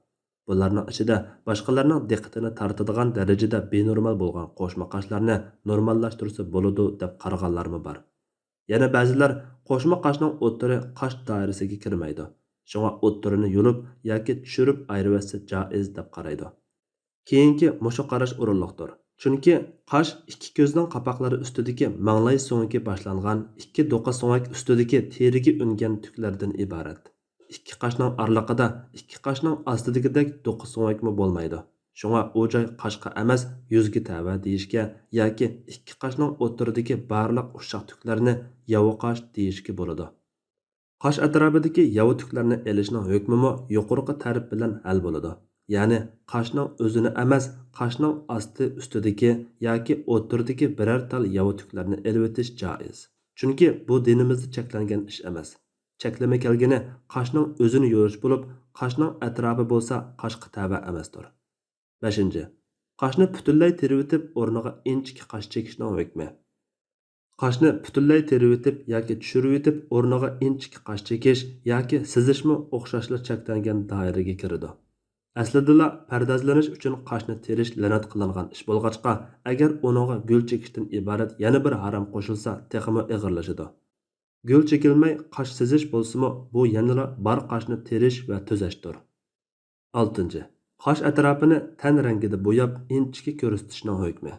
بۇلارنىڭ ئىچىدە باشقىلارنىڭ دىققىتىنى تارتىدىغان دەرىجىدە بىنورمال بولغان قوشما قاشلارنى نورماللاشتۇرسا بولىدۇ دەپ قارىغانلارمۇ بار. يەنە بەزىلەر قوشما قاشنىڭ ئوتتۇرى قاش دائىرىسىگە كىرمەيدۇ، شۇڭا ئوتتۇرىنى يۇلۇپ ياكى چۈشۈرۈپ ئايرىۋەتسە جائىز دەپ قارايدۇ. كېيىنكى مۇشۇ قاراش ئورۇنلۇقتۇر. چۈنكى قاش ئىككى كۆزنىڭ قاپاقلىرى ئۈستىدىكى ماڭلاي سۆڭىكى باشلانغان ئىككى دوقا سۆڭەك ئۈستىدىكى تېرىگە ئۈنگەن تۈكلەردىن ئىبارەت. ئىككى قاشنىڭ ئارىلىقىدا ئىككى قاشنىڭ ئاستىدىكىدەك دوقا سۆڭەكمۇ بولمايدۇ. شۇڭا ئۇ جاي قاشقا ئەمەس، يۈزگە تەۋە دېيىشكە ياكى ئىككى قاشنىڭ ئوتتۇرىدىكى بارلىق ئۇششاق تۈكلەرنى ياۋا قاش دېيىشكە بولىدۇ. قاش ئەتراپىدىكى ياۋا تۈكلەرنى ئېلىشنىڭ ھۆكمىمۇ يۇقىرىقى تەرىپ بىلەن ھەل بولىدۇ. يەنى قاشنىڭ ئۆزىنى ئەمەس، قاشنىڭ ئاستى ئۈستىدىكى ياكى ئوتتۇرىدىكى بىرەر تال ياۋا تۈكلەرنى ئېلىۋېتىش جائىز. چۈنكى بۇ دىنىمىزدا چەكلەنگەن ئىش ئەمەس. چەكلىمە كەلگىنى قاشنىڭ ئۆزىنى يۇيۇش بولۇپ، قاشنىڭ ئەتراپى بولسا قاشقا تەۋە ئەمەستۇر. بەشىنچى، قاشنى پۈتۈنلەي تېرىۋېتىپ ئورنىغا ئىنچىكە قاش چېكىشنىڭ ھۆكمى. قاشنى پۈتۈنلەي تېرىۋېتىپ ياكى چۈشۈرۈۋېتىپ ئورنىغا ئىنچىكە قاش چېكىش ياكى سىزىشمۇ ئوخشاشلا چەكلەنگەن دائىرىگە كىرىدۇ. ئەسلىدىلا پەردازلىنىش ئۈچۈن قاشنى تېرىش لەنەت قىلىنغان ئىش بولغاچقا، ئەگەر ئۇنىڭغا گۈل چېكىشتىن ئىبارەت يەنە بىر ھارام قوشۇلسا، تېخىمۇ ئېغىرلىشىدۇ. گۈل چېكىلمەي قاش سىزىش بولسىمۇ، بۇ يەنىلا بار قاشنى تېرىش ۋە تۈزەشتۇر. ئالتىنچى، قاش ئەتراپىنى تەن رەڭگىدە بوياپ ئىنچىكە كۆرسىتىشنىڭ ھۆكمى.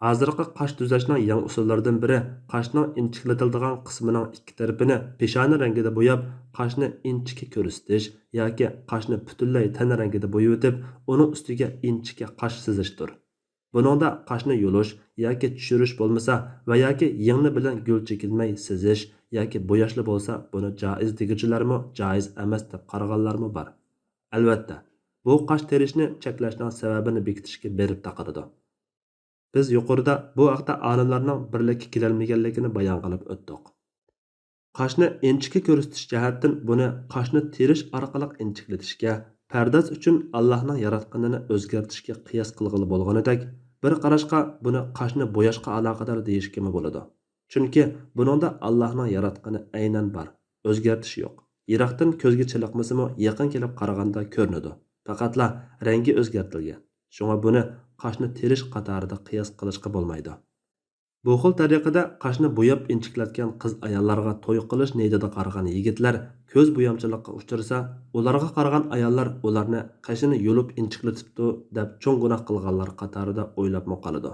ھازىرقى قاش تۈزەشنىڭ يېڭى ئۇسۇللىرىدىن بىرى، قاشنىڭ ئىنچىكىلىتىلىدىغان قىسمىنىڭ ئىككى تەرىپىنى پېشانە رەڭگىدە بوياپ، قاشنى ئىنچىكە كۆرسىتىش ياكى قاشنى پۈتۈنلەي تەن رەڭگىدە بويىۋېتىپ، ئۇنىڭ ئۈستىگە ئىنچىكە قاش سىزىشتۇر. بۇنىڭدا قاشنى يۇلۇش ياكى چۈشۈرۈش بولمىسا ۋە ياكى يىڭنە بىلەن گۈل چېكىلمەي سىزىش ياكى بوياشلا بولسا، بۇنى جائىز دېگۈچىلەرمۇ، جائىز ئەمەس دەپ قارىغانلارمۇ بار. ئەلۋەتتە، بۇ قاش تېرىشنى چەكلەشنىڭ سەۋەبىنى بېكىتىشكە بېرىپ تاقىلىدۇ. بىز يۇقىرىدا بۇ ھەقتە ئالىملارنىڭ بىرلىككە كېلەلمىگەنلىكىنى بايان قىلىپ ئۆتتۇق. قاشنى ئىنچىكە كۆرسىتىش جەھەتتىن بۇنى قاشنى تېرىش ئارقىلىق ئىنچىكىلىتىشكە، پەرداز ئۈچۈن ئاللاھنىڭ ياراتقىنىنى ئۆزگەرتىشكە قىياس قىلغىلى بولغىنىدەك، بىر قاراشقا بۇنى قاشنى بوياشقا ئالاقىدار دېيىشكىمۇ بولىدۇ. چۈنكى بۇنىڭدا ئاللاھنىڭ ياراتقىنى ئەينەن بار، ئۆزگەرتىش يوق. يىراقتىن كۆزگە چېلىقمىسىمۇ، يېقىن كېلىپ قارىغاندا كۆرۈنىدۇ. پەقەتلا رەڭگى ئۆزگەرتىلگەن. شۇڭا بۇنى قاشنى تېرىش قاتارىدا قىياس قىلىشقا بولمايدۇ. بۇ خىل تەرىقىدە قاشنى بوياپ ئىنچىكىلەتكەن قىز-ئاياللارغا توي قىلىش نىيىتىدە قارىغان يىگىتلەر كۆز بويامچىلىققا ئۇچرىسا، ئۇلارغا قارىغان ئاياللار ئۇلارنى قېشىنى يۇلۇپ ئىنچىكىلىتىپتۇ دەپ چوڭ گۇناھ قىلغانلار قاتارىدا ئويلاپمۇ قالىدۇ.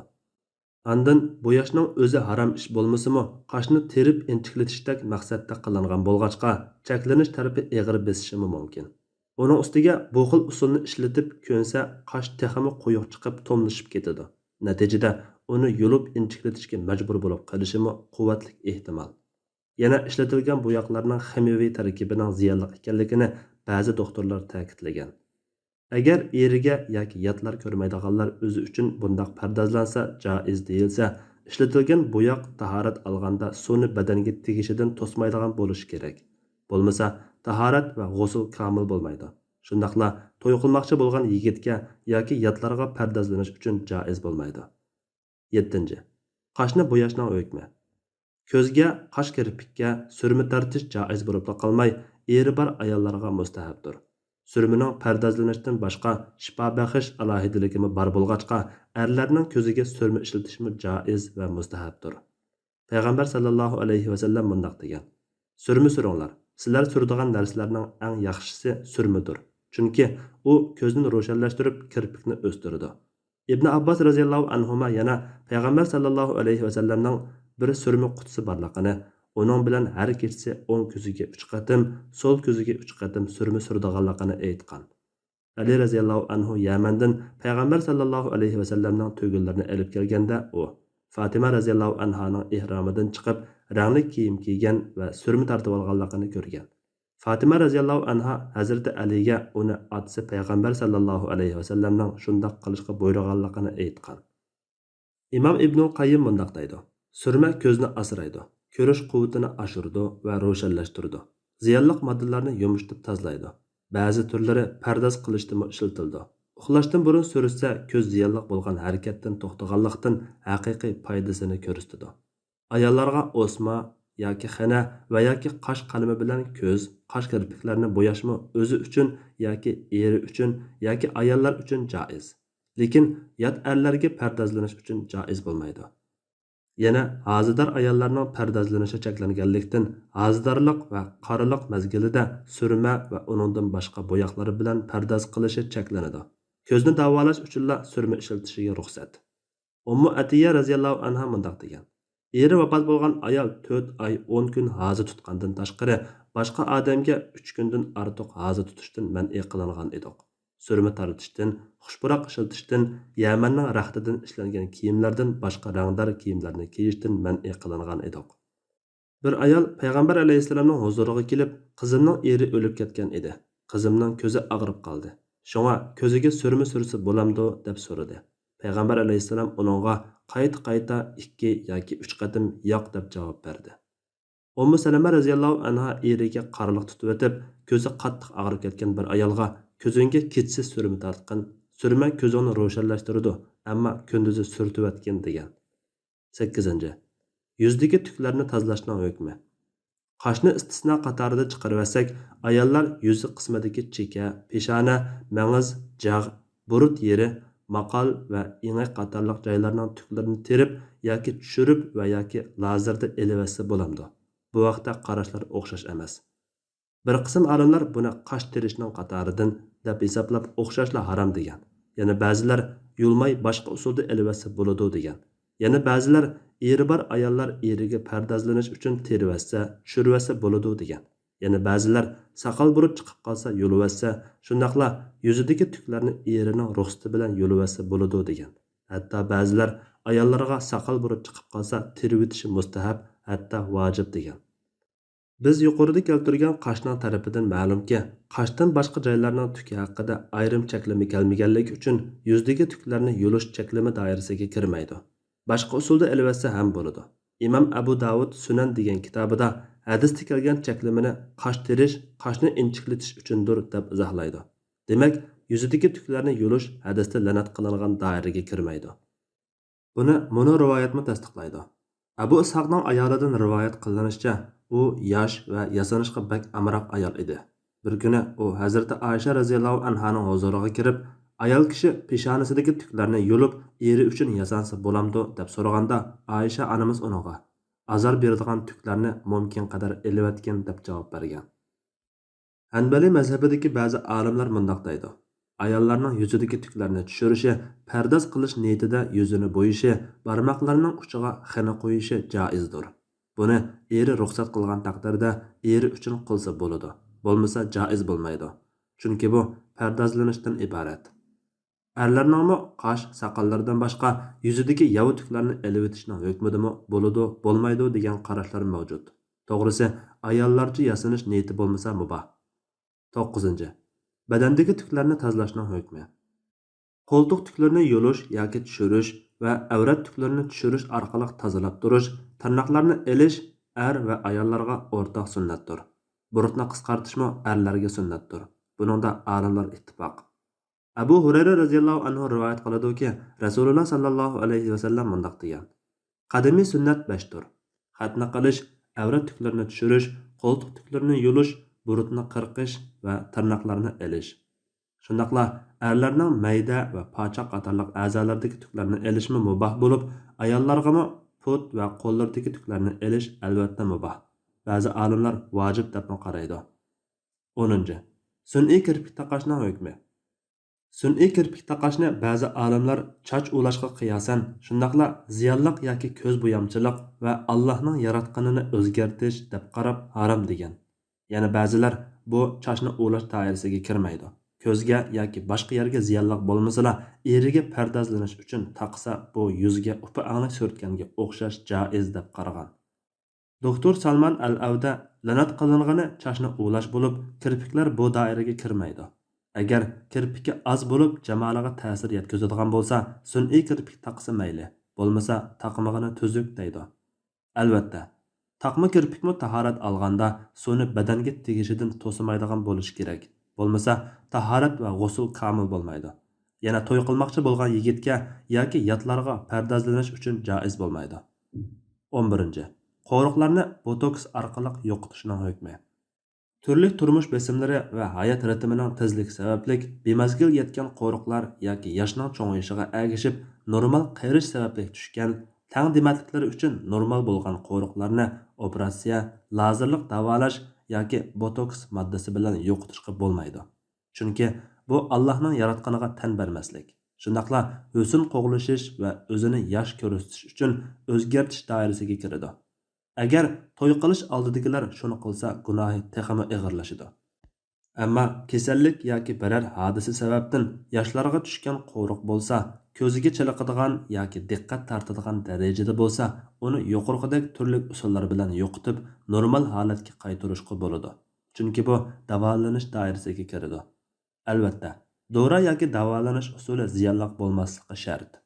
ئاندىن بوياشنىڭ ئۆزى ھارام ئىش بولمىسىمۇ، قاشنى تېرىپ ئىنچىكىلىتىشتەك مەقسەتتە قىلىنغان بولغاچقا، چەكلىنىش تەرىپى ئېغىر بېسىشىمۇ مۇمكىن. ئۇنىڭ ئۈستىگە بۇ خىل ئۇسۇلنى ئىشلىتىپ كۆنسە، قاش تېخىمۇ قويۇق چىقىپ، توملىشىپ كېتىدۇ. نەتىجىدە، ئۇنى يۇلۇپ ئىنچىكىلىتىشكە مەجبۇر بولۇپ قېلىشىمۇ قۇۋۋەتلىك ئېھتىمال. يەنە ئىشلىتىلگەن بوياقلارنىڭ خىمىيەۋى تەركىبىنىڭ زىيانلىق ئىكەنلىكىنى بەزى دوختۇرلار تەكىتلىگەن. ئەگەر ئېرىگە ياكى ياتلار كۆرمەيدىغانلار ئۆزى ئۈچۈن بۇنداق پەردازلانسا جائىز دېيىلسە، ئىشلىتىلگەن بوياق تاھارەت ئالغاندا سۇنى بەدەنگە تېگىشىدىن توسمايدىغان بولۇشى كېرەك. بولمىسا، تاھارەت ۋە غۇسۇل كامىل بولمايدۇ. شۇنداقلا توي قىلماقچى بولغان يىگىتكە ياكى ياتلارغا پەردازلىنىش ئۈچۈن جائىز بولمايدۇ. يەتتىنچى، قاشنى بوياشنىڭ ھۆكمى. كۆزگە، قاش كىرپىككە سۈرمە تارتىش جائىز بولۇپلا قالماي، ئېرى بار ئاياللارغا مۇستەھەپتۇر. سۈرمىنىڭ پەردازلىنىشتىن باشقا شىپا بەخش ئالاھىدىلىكىمۇ بار بولغاچقا، ئەرلەرنىڭ كۆزىگە سۈرمە ئىشلىتىشمۇ جائىز ۋە مۇستەھەپتۇر. پەيغەمبەر ساللاللاھۇ ئەلەيھى ۋەسەللەم مۇنداق دېگەن: سۈرمە سۈرۈڭلار، سىلەر سۈرىدىغان نەرسىلەرنىڭ ئەڭ ياخشىسى سۈرمىدۇر، چۈنكى ئۇ كۆزنى روشەنلەشتۈرۈپ، كىرپىكنى ئۆستۈرىدۇ. ئىبن ئابباس رەزىياللاھۇ ئەنھۇما يەنە پەيغەمبەر ساللاللاھۇ ئەلەيھى ۋەسەللەمنىڭ بىر سۈرمە قۇتىسى بارلىقىنى، ئۇنىڭ بىلەن ھەر كېچىسى ئوڭ كۆزىگە ئۈچ قېتىم، سول كۆزىگە ئۈچ قېتىم سۈرمە سۈرىدىغانلىقىنى ئېيتقان. ئەلى رەزىياللاھۇ ئەنھۇ يەمەندىن پەيغەمبەر ساللاللاھۇ ئەلەيھى ۋەسەللەمنىڭ تۆگىلىرىنى ئېلىپ كەلگەندە، ئۇ فاتىمە رەزىياللاھۇ ئەنھانىڭ ئېھرامىدىن چىقىپ، رەڭلىك كىيىم كىيگەن ۋە سۈرمە تارتىۋالغانلىقىنى كۆرگەن. فاتىمە رەزىياللاھۇ ئەنھا ھەزرىتى ئەلىگە ئۇنى ئاتىسى پەيغەمبەر ساللاللاھۇ ئەلەيھى ۋەسەللەمنىڭ شۇنداق قىلىشقا بۇيرۇغانلىقىنى ئېيتقان. ئىمام ئىبنۇل قەييىم مۇنداق دەيدۇ: سۈرمە كۆزنى ئاسرايدۇ. كۆرۈش قۇۋۋىتىنى ئاشۇرىدۇ ۋە روشەنلەشتۈرىدۇ. زىيانلىق ماددىلارنى يۇمشىتىپ تازىلايدۇ. بەزى تۈرلىرى پەرداز قىلىشتىمۇ ئىشلىتىلىدۇ. ئۇخلاشتىن بۇرۇن سۈرتسە، كۆز زىيانلىق بولغان ھەرىكەتتىن توختىغانلىقتىن، ھەقىقىي پايدىسىنى كۆرسىتىدۇ. ئاياللارغا ئوسما ياكى خېنە ۋە ياكى قاش قەلىمى بىلەن كۆز، قاش كىرپىكلەرنى بوياشمۇ ئۆزى ئۈچۈن ياكى ئېرى ئۈچۈن ياكى ئاياللار ئۈچۈن جائىز. لېكىن يات ئەرلەرگە پەردازلىنىش ئۈچۈن جائىز بولمايدۇ. يەنە ھازىدار ئاياللارنىڭ پەردازلىنىشى چەكلەنگەنلىكتىن، ھازىدارلىق ۋە قارىلىق مەزگىلىدە سۈرمە ۋە ئۇنىڭدىن باشقا بوياقلار بىلەن پەرداز قىلىشى چەكلىنىدۇ. كۆزنى داۋالاش ئۈچۈنلا سۈرمە ئىشلىتىشىگە رۇخسەت. ئۇممۇ ئەتىيە رەزىياللاھۇ ئەنھا مۇنداق دېگەن: «ئېرى ۋاپات بولغان ئايال تۆت ئاي، ئون كۈن ھازا تۇتقاندىن تاشقىرى، باشقا ئادەمگە ئۈچ كۈندىن ئارتۇق ھازا تۇتۇشتىن مەنئى قىلىنغان ئىدۇق. سۈرمە تارتىشتىن، خۇشپۇراق ئىشلىتىشتىن، يەمەننىڭ رەختىدىن ئىشلەنگەن كىيىملەردىن باشقا رەڭدار كىيىملەرنى كىيىشتىن مەنئى قىلىنغان ئىدۇق.» بىر ئايال پەيغەمبەر ئەلەيھىسسالامنىڭ ھۇزۇرىغا كېلىپ، «قىزىمنىڭ ئېرى ئۆلۈپ كەتكەن ئىدى. قىزىمنىڭ كۆزى ئاغرىپ قالدى. شۇڭا كۆزىگە سۈرمە سۈرسە بولامدۇ؟» دەپ سورىدى. پەيغەمبەر ئەلەيھىسسالام ئۇنىڭغا قايتا-قايتا ئىككى ياكى ئۈچ قېتىم «ياق» دەپ جاۋاب بەردى. ئۇممۇ سەلەمە رەزىياللاھۇ ئەنھا ئېرىگە قارىلىق تۇتۇۋېتىپ، كۆزى قاتتىق ئاغرىپ كەتكەن بىر ئايالغا، «كۆزۈڭگە كېچىسى سۈرمە تارتقىن، سۈرمە كۆزۈڭنى روشەنلەشتۈرىدۇ، ئەمما كۈندۈزى سۈرتۈۋەتكىن» دېگەن. سەككىزىنچى، يۈزدىكى تۈكلەرنى تازىلاشنىڭ ھۆكمى. قاشنى ئىستىسنا قاتارىدا چىقىرىۋەتسەك، ئاياللار يۈزى قىسمىدىكى چېكە، پېشانە، مەڭز، جاغ، بۇرۇت يېرى، ماقال ۋە ئېڭەك قاتارلىق جايلارنىڭ تۈكلىرىنى تېرىپ ياكى چۈشۈرۈپ ۋە ياكى لازېردا ئېلىۋەتسە بولامدۇ؟ بۇ ھەقتە قاراشلار ئوخشاش ئەمەس. بىر قىسىم ئالىملار بۇنى قاش تېرىشنىڭ قاتارىدىن دەپ ھېسابلاپ، ئوخشاشلا ھارام دېگەن. يەنە بەزىلەر يۇلماي باشقا ئۇسۇلدا ئېلىۋەتسە بولىدۇ دېگەن. يەنە بەزىلەر ئېرى بار ئاياللار ئېرىگە پەردازلىنىش ئۈچۈن تېرىۋەتسە، چۈشۈرۈۋەتسە بولىدۇ دېگەن. يەنە بەزىلەر ساقال بۇرۇت چىقىپ قالسا يۇلۇۋەتسە، شۇنداقلا يۈزىدىكى تۈكلەرنى ئېرىنىڭ رۇخسىتى بىلەن يۇلۇۋەتسە بولىدۇ دېگەن. ھەتتا بەزىلەر ئاياللىرىغا ساقال بۇرۇت چىقىپ قالسا تېرىۋېتىشى مۇستەھەب، ھەتتا ۋاجىپ دېگەن. بىز يۇقىرىدا كەلتۈرگەن قاشنىڭ تەرىپىدىن مەلۇمكى، قاشتىن باشقا جايلارنىڭ تۈكى ھەققىدە ئايرىم چەكلىمە كەلمىگەنلىكى ئۈچۈن يۈزدىكى تۈكلەرنى يۇلۇش چەكلىمە دائىرىسىگە كىرمەيدۇ. باشقا ئۇسۇلدا ئېلىۋەتسە ھەم بولىدۇ. ئىمام ئەبۇ داۋۇد سۈنەن دېگەن كىتابىدا ھەدىستە كەلگەن چەكلىمىنى قاش تېرىش، قاشنى ئىنچىكلىتىش ئۈچۈندۇر دەپ ئىزاھلايدۇ. دېمەك، يۈزىدىكى تۈكلەرنى يۇلۇش ھەدىستە لەنەت قىلىنغان دائىرىگە كىرمەيدۇ. بۇنى مۇنۇ رىۋايەتمۇ تەستىقلايدۇ. ئەبۇ ئىسھاقنىڭ ئايالىدىن رىۋايەت قىلىنىشىچە، ئۇ ياش ۋە ياسىنىشقا بەك ئامراق ئايال ئىدى. بىر كۈنى ئۇ ھەزرىتى ئائىشە رەزىياللاھۇ ئەنھانىڭ ھۇزۇرىغا كىرىپ، ئايال كىشى پېشانىسىدىكى تۈكلەرنى يۇلۇپ، ئېرى ئۈچۈن ياسانسا بولامدۇ؟ دەپ سورىغاندا، ئائىشە ئانىمىز ئۇنىڭغا، ئازار بېرىدىغان تۈكلەرنى مۇمكىن قەدەر ئېلىۋەتكىن، دەپ جاۋاب بەرگەن. ھەنبەلىي مەزھىپىدىكى بەزى ئالىملار مۇنداق دەيدۇ: ئاياللارنىڭ يۈزىدىكى تۈكلەرنى چۈشۈرۈشى پەرداز قىلىش نىيىتىدە يۈزىنى بويىشى، بارماقلىرىنىڭ ئۇچىغا خېنە قويۇشى جائىزدۇر. بۇنى ئېرى رۇخسەت قىلغان تەقدىردە ئېرى ئۈچۈن قىلسا بولىدۇ، بولمىسا جائىز بولمايدۇ. چۈنكى بۇ پەردازلىنىشتىن ئىبارەت. ئەرلەرنىڭمۇ قاش، ساقاللىرىدىن باشقا يۈزىدىكى ياۋا تۈكلەرنى ئېلىۋېتىشنىڭ ھۆكمىدىمۇ بولىدۇ، بولمايدۇ دېگەن قاراشلار مەۋجۇت. توغرىسى، ئاياللارچە ياسىنىش نىيىتى بولمىسا مۇباھ. توققۇزىنچى، بەدەندىكى تۈكلەرنى تازىلاشنىڭ ھۆكمى. قولتۇق تۈكلىرىنى يۇلۇش ياكى چۈشۈرۈش ۋە ئەۋرەت تۈكلىرىنى چۈشۈرۈش ئارقىلىق تازىلاپ تۇرۇش، تىرناقلارنى ئېلىش ئەر ۋە ئاياللارغا ئورتاق سۈننەتتۇر. بۇرۇتنى قىسقارتىشمۇ ئەرلەرگە سۈننەتتۇر. بۇنىڭدا ئالىملار ئىتتىپاق. ئەبۇ ھۇرەيرە رەزىياللاھۇ ئەنھۇ رىۋايەت قىلىدۇكى، رەسۇلۇللا ساللاللاھۇ ئەلەيھى ۋەسەللەم مۇنداق دېگەن: قەدىمىي سۈننەت بەشتۇر. خەتنە قىلىش، ئەۋرەت تۈكلىرىنى چۈشۈرۈش، قولتۇق تۈكلىرىنى يۇلۇش، بۇرۇتنى قىرقىش ۋە تىرناقلارنى ئېلىش. شۇنداقلا ئەرلەرنىڭ مەيدە ۋە پاچاق قاتارلىق ئەزالىرىدىكى تۈكلەرنى ئېلىشمۇ مۇباھ بولۇپ، ئاياللارغىمۇ پۇت ۋە قوللىرىدىكى تۈكلەرنى ئېلىش ئەلۋەتتە مۇباھ. بەزى ئالىملار ۋاجىپ دەپمۇ قارايدۇ. ئونىنچى، سۈنئىي كىرپىك تاقاشنىڭ ھۆكمى. سۈنئىي كىرپىك تاقاشنى بەزى ئالىملار چاچ ئۇۋۇلاشقا قىياسەن، شۇنداقلا زىيانلىق ياكى كۆز بويامچىلىق ۋە ئاللاھنىڭ ياراتقىنىنى ئۆزگەرتىش دەپ قاراپ ھارام دېگەن. يەنە بەزىلەر بۇ چاچنى ئۇۋۇلاش دائىرىسىگە كىرمەيدۇ. كۆزگە ياكى باشقا يەرگە زىيانلىق بولمىسىلا، ئېرىگە پەردازلىنىش ئۈچۈن تاقىسا، بۇ يۈزگە ئۇپا ئەڭلەك سۈرتكەنگە ئوخشاش جائىز دەپ قارىغان. دوختۇر سالمان ئەل ئەۋدە لەنەت قىلىنغىنى چاچنى ئۇۋۇلاش بولۇپ، كىرپىكلەر بۇ دائىرىگە كىرمەيدۇ. ئەگەر كىرپىكى ئاز بولۇپ، جامالىغا تەسىر يەتكۈزىدىغان بولسا، سۈنئىي كىرپىك تاقىسا مەيلى، بولمىسا تاقىمىغىنى تۈزۈك دەيدۇ. ئەلۋەتتە، تاقما كىرپىكمۇ تاھارەت ئالغاندا سۇنى بەدەنگە تېگىشىدىن توسىمايدىغان بولۇشى كېرەك. بولمىسا تاھارەت ۋە غۇسۇل كامىل بولمايدۇ. يەنە توي قىلماقچى بولغان يىگىتكە ياكى ياتلارغا پەردازلىنىش ئۈچۈن جائىز بولمايدۇ. ئون بىرىنچى، قورۇقلارنى بوتوكس ئارقىلىق يوقىتىشنىڭ ھۆكمى. تۈرلۈك تۇرمۇش بېسىملىرى ۋە ھايات رىتىمىنىڭ تېزلىكى سەۋەبلىك بىمەزگىل يەتكەن قورۇقلار ياكى ياشنىڭ چوڭىيىشىغا ئەگىشىپ نورمال قېرىش سەۋەبلىك چۈشكەن، تەڭ دېمەتلىكلىرى ئۈچۈن نورمال بولغان قورۇقلارنى ئوپېراتسىيە، لازېرلىق داۋالاش ياكى بوتوكس ماددىسى بىلەن يوقىتىشقا بولمايدۇ. چۈنكى بۇ ئاللاھنىڭ ياراتقىنىغا تەن بەرمەسلىك، شۇنداقلا ھۆسن قوغلىشىش ۋە ئۆزىنى ياش كۆرسىتىش ئۈچۈن ئۆزگەرتىش دائىرىسىگە كىرىدۇ. ئەگەر توي قىلىش ئالدىدىكىلەر شۇنى قىلسا، گۇناھى تېخىمۇ ئېغىرلىشىدۇ. ئەمما كېسەللىك ياكى بىرەر ھادىسە سەۋەبتىن ياشلارغا چۈشكەن قورۇق بولسا، كۆزگە چېلىقىدىغان ياكى دىققەت تارتىدىغان دەرىجىدە بولسا، ئۇنى يۇقىرىقىدەك تۈرلۈك ئۇسۇللار بىلەن يوقىتىپ، نورمال ھالەتكە قايتۇرۇشقا بولىدۇ. چۈنكى بۇ داۋالىنىش دائىرىسىگە كىرىدۇ. ئەلۋەتتە، دورا ياكى داۋالىنىش ئۇسۇلى زىيانلىق بولماسلىقى شەرت.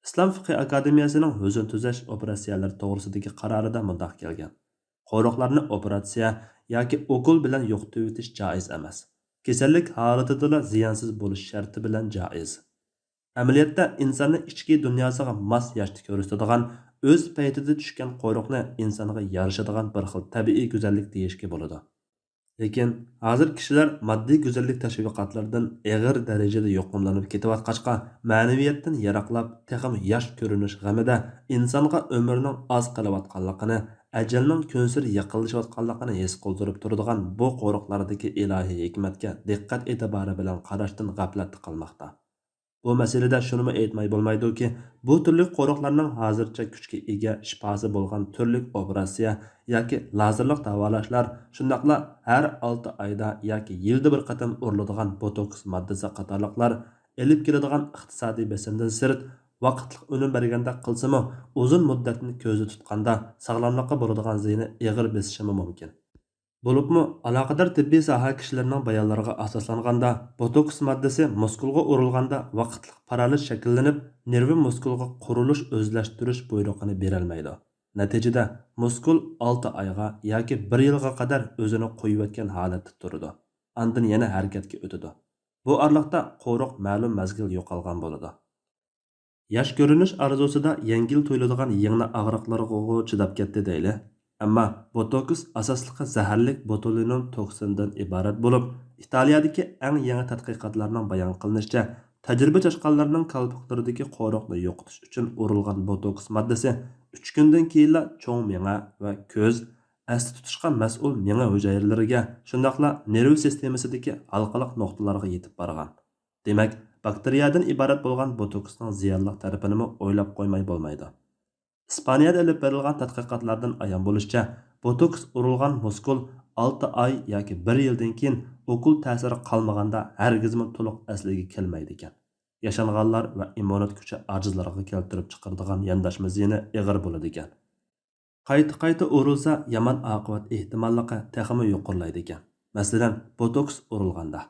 ئىسلام فىقھى ئاكادېمىيەسىنىڭ ھۆسن تۈزەش ئوپېراتسىيەلىرى توغرىسىدىكى قارارىدا مۇنداق كەلگەن: قورۇقلارنى ئوپېراتسىيە ياكى ئوكۇل بىلەن يوقىتىۋېتىش جائىز ئەمەس. كېسەللىك ھالىتىدىلا زىيانسىز بولۇش شەرتى بىلەن جائىز. ئەمەلىيەتتە ئىنساننى ئىچكى دۇنياسىغا ماس ياشتا كۆرسىتىدىغان، ئۆز پەيتىدە چۈشكەن قورۇقنى ئىنسانغا يارىشىدىغان بىر خىل تەبىئىي گۈزەللىك دېيىشكە بولىدۇ. لېكىن ھازىر كىشىلەر ماددىي گۈزەللىك تەشۋىقاتلىرىدىن ئېغىر دەرىجىدە يۇقۇملىنىپ كېتىۋاتقاچقا، مەنىۋىيەتتىن يىراقلاپ، تېخىمۇ ياش كۆرۈنۈش غېمىدە ئىنسانغا ئۆمرىنىڭ ئاز قېلىۋاتقانلىقىنى، ئەجەلنىڭ كۈنسېرى يېقىنلىشىۋاتقانلىقىنى ھېس قىلدۇرۇپ تۇرىدىغان بۇ قورۇقلاردىكى ئىلاھىي ھېكمەتكە دىققەت ئېتىبارى بىلەن قاراشتىن غەپلەتتە قالماقتا. بۇ مەسىلىدە شۇنىمۇ ئېيتماي بولمايدۇكى، بۇ تۈرلۈك قورۇقلارنىڭ ھازىرچە كۈچكە ئىگە شىپاسى بولغان تۈرلۈك ئوپېراتسىيە ياكى لازېرلىق داۋالاشلار، شۇنداقلا ھەر ئالتە ئايدا ياكى يىلدا بىر قېتىم ئۇرۇلىدىغان بوتوكس ماددىسى قاتارلىقلار ئېلىپ كېلىدىغان ئىقتىسادىي بېسىمدىن سىرت، ۋاقىتلىق ئۈنۈم بەرگەندەك قىلسىمۇ، ئۇزۇن مۇددەتنى كۆزدە تۇتقاندا ساغلاملىققا بولىدىغان زىيىنى ئېغىر بېسىشىمۇ مۇمكىن. بولۇپمۇ ئالاقىدار تېببىي ساھە كىشىلىرىنىڭ بايانلىرىغا ئاساسلانغاندا، بوتوكس ماددىسى مۇسكۇلغا ئۇرۇلغاندا ۋاقىتلىق پارالىچ شەكىللىنىپ، نېرۋا مۇسكۇلغا قۇرۇلۇش ئۆزلەشتۈرۈش بۇيرۇقىنى بېرەلمەيدۇ. نەتىجىدە، مۇسكۇل ئالتە ئايغا ياكى بىر يىلغا قەدەر ئۆزىنى قويۇۋەتكەن ھالەتتە تۇرىدۇ. ئاندىن يەنە ھەرىكەتكە ئۆتىدۇ. بۇ ئارىلىقتا قورۇق مەلۇم مەزگىل يوقالغان بولىدۇ. ياش كۆرۈنۈش ئارزۇسىدا يەڭگىل تۇيۇلىدىغان يىڭنە ئاغرىقلىرىغىغۇ چىداپ كەتتى دەيلى. ئەمما بوتوكس ئاساسلىقى زەھەرلىك بوتۇلىنۇم توكسىندىن ئىبارەت بولۇپ، ئىتالىيەدىكى ئەڭ يېڭى تەتقىقاتلارنىڭ بايان قىلىنىشىچە، تەجرىبە چاشقانلىرىنىڭ كالپۇكلىرىدىكى قورۇقنى يوقىتىش ئۈچۈن ئۇرۇلغان بوتوكس ماددىسى ئۈچ كۈندىن كېيىنلا چوڭ مېڭە ۋە كۆز، ئەستە تۇتۇشقا مەسئۇل مېڭە ھۈجەيرىلىرىگە، شۇنداقلا نېرۋا سىستېمىسىدىكى ھالقىلىق نۇقتىلارغا يېتىپ بارغان. دېمەك، باكتېرىيەدىن ئىبارەت بولغان بوتوكسنىڭ زىيانلىق تەرىپىنىمۇ ئويلاپ قويماي بولمايدۇ. ئىسپانىيەدە ئېلىپ بېرىلغان تەتقىقاتلاردىن ئايان بولۇشىچە، بوتوكس ئۇرۇلغان مۇسكۇل ئالتە ئاي ياكى بىر يىلدىن كېيىن ئوكۇل تەسىرى قالمىغاندا ھەرگىزمۇ تولۇق ئەسلىگە كەلمەيدىكەن. ياشانغانلار ۋە ئىممۇنىتېت كۈچى ئاجىزلارغا كەلتۈرۈپ چىقىرىدىغان يانداشما زىيىنى ئېغىر بولىدىكەن. قايتا-قايتا ئۇرۇلسا يامان ئاقىۋەت ئېھتىماللىقى تېخىمۇ يۇقىرىلايدىكەن. مەسىلەن، بوتوكس ئۇرۇلغاندا.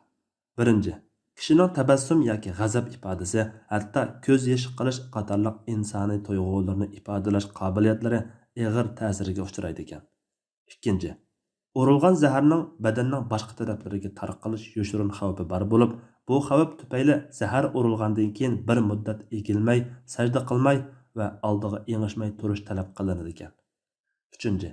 بىرىنچى، كىشىنىڭ تەبەسسۇم ياكى غەزەپ ئىپادىسى، ھەتتا كۆز يېشى قىلىش قاتارلىق ئىنسانىي تۇيغۇلىرىنى ئىپادىلەش قابىلىيەتلىرى ئېغىر تەسىرگە ئۇچرايدىكەن. ئىككىنچى، ئۇرۇلغان زەھەرنىڭ بەدەننىڭ باشقا تەرەپلىرىگە تارقىلىش يوشۇرۇن خەۋپى بار بولۇپ، بۇ خەۋپ تۈپەيلى زەھەر ئۇرۇلغاندىن كېيىن بىر مۇددەت ئېگىلمەي، سەجدە قىلماي ۋە ئالدىغا ئېڭىشماي تۇرۇش تەلەپ قىلىنىدىكەن. ئۈچىنچى،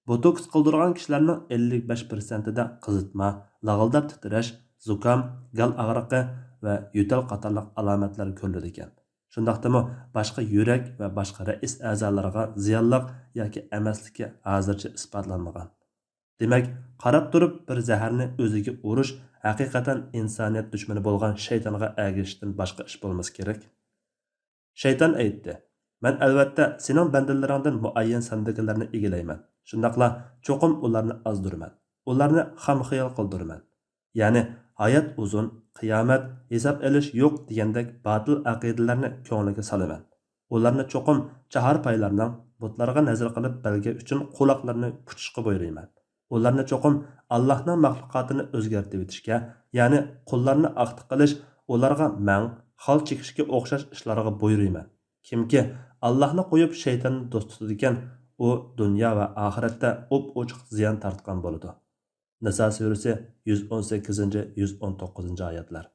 بوتوكس قىلدۇرغان كىشىلەرنىڭ ئەللىك بەش پىرسەنتىدە قىزىتما، لاغىلداپ تىترەش، زۇكام، گال ئاغرىقى ۋە يۆتەل قاتارلىق ئالامەتلەر كۆرۈلىدىكەن. شۇنداقتىمۇ باشقا يۈرەك ۋە باشقا رەئىس ئەزالارغا زىيانلىق ياكى ئەمەسلىكى ھازىرچە ئىسپاتلانمىغان. دېمەك، قاراپ تۇرۇپ بىر زەھەرنى ئۆزىگە ئۇرۇش ھەقىقەتەن ئىنسانىيەت دۈشمىنى بولغان شەيتانغا ئەگىشىشتىن باشقا ئىش بولمىسا كېرەك. شەيتان ئېيتتى: «مەن ئەلۋەتتە سېنىڭ بەندىلىرىڭدىن مۇئەييەن ساندىكىلەرنى ئىگىلەيمەن، شۇنداقلا چوقۇم ئۇلارنى ئازدۇرىمەن، ئۇلارنى خام خىيال قىلدۇرىمەن.» يەنى ھايات ئۇزۇن، قىيامەت، ھېساب ئېلىش يوق دېگەندەك باتىل ئەقىدىلەرنى كۆڭلىگە سالىمەن. ئۇلارنى چوقۇم چاھارپايلارنىڭ بۇتلارغا نەزەر قىلىپ بەلگە ئۈچۈن قۇلاقلىرىنى پۇچۇشقا بۇيرۇيمەن. ئۇلارنى چوقۇم ئاللاھنىڭ مەخلۇقاتىنى ئۆزگەرتىۋېتىشكە، يەنى قۇللارنى ئاختا قىلىش، ئۇلارغا مەڭ، خال چېكىشكە ئوخشاش ئىشلارغا بۇيرۇيمەن. كىمكى ئاللاھنى قويۇپ شەيتاننى دوست تۇتىدىكەن، ئۇ دۇنيا ۋە ئاخىرەتتە ئوپئوچۇق زىيان تارتقان بولىدۇ. نىسا سۈرىسى يۈز ئون سەككىزىنچى، يۈز ئون توققۇزىنچى ئايەتلەر.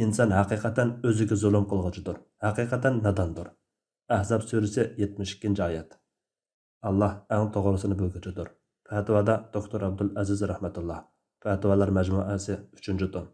ئىنسان ھەقىقەتەن ئۆزىگە زۇلۇم قىلغۇچىدۇر، ھەقىقەتەن ناداندۇر. ئەھزاب سۈرىسى يەتمىش ئىككىنچى ئايەت. ئاللاھ ئەڭ توغرىسىنى بىلگۈچىدۇر. پەتىۋادا دوكتور ئابدۇل ئەزىز رەھمەتۇللا. پەتىۋالار مەجمۇئەسى، ئۈچىنچى توم.